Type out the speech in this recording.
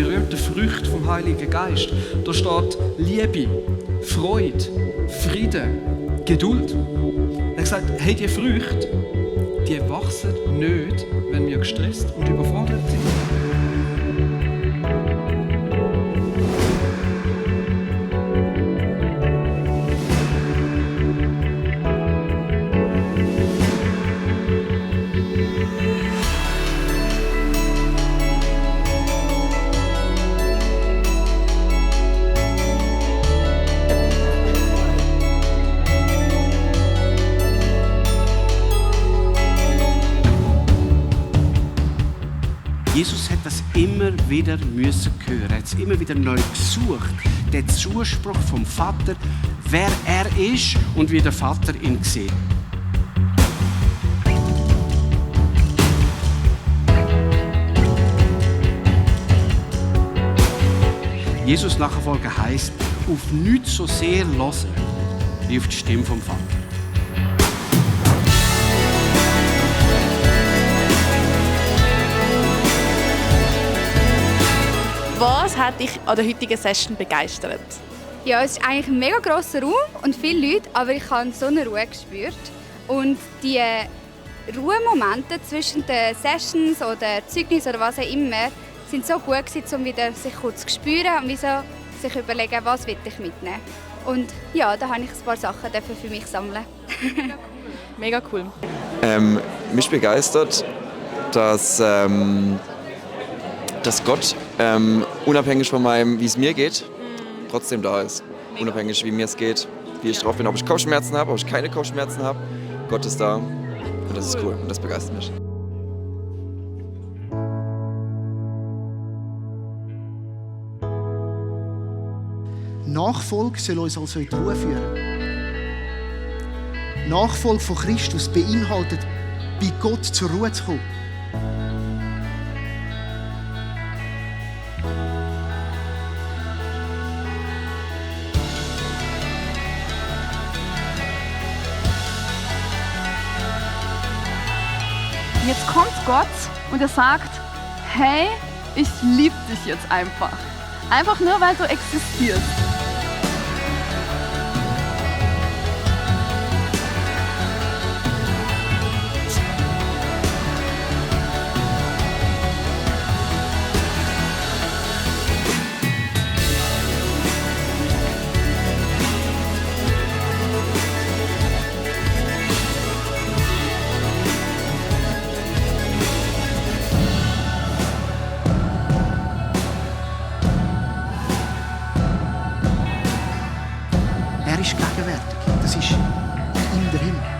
berühmten Früchten vom Heiligen Geist. Da steht Liebe, Freude, Frieden, Geduld. Er hat gesagt, hey, die Früchte, die wachsen nicht, wenn wir gestresst und überfordert sind. Jesus hat das immer wieder hören. Er hat es immer wieder neu gesucht. Den Zuspruch vom Vater, wer er ist und wie der Vater ihn sieht. Jesus nachfolgen heisst, auf nichts so sehr hören, wie auf die Stimme vom Vater. Was hat dich an der heutigen Session begeistert? Ja, es ist eigentlich ein mega grosser Raum und viele Leute, aber ich habe so eine Ruhe gespürt. Und die Ruhemomente zwischen den Sessions oder Zeugnissen oder was auch immer sind so gut gewesen, um wieder sich kurz zu spüren und sich überlegen, was will ich mitnehmen. Und ja, da habe ich ein paar Sachen für mich sammeln. Mega cool. Mich begeistert, dass Gott unabhängig von meinem, wie es mir geht, trotzdem da ist. Unabhängig, wie mir es geht, wie ich drauf bin, ob ich Kopfschmerzen habe, ob ich keine Kopfschmerzen habe. Gott ist da und das ist cool und das begeistert mich. Nachfolge soll uns also in die Ruhe führen. Nachfolge von Christus beinhaltet, bei Gott zur Ruhe zu kommen. Jetzt kommt Gott und er sagt, hey, ich liebe dich jetzt einfach. Einfach nur, weil du existierst. Er ist gegenwärtig. Das ist in der Himmel.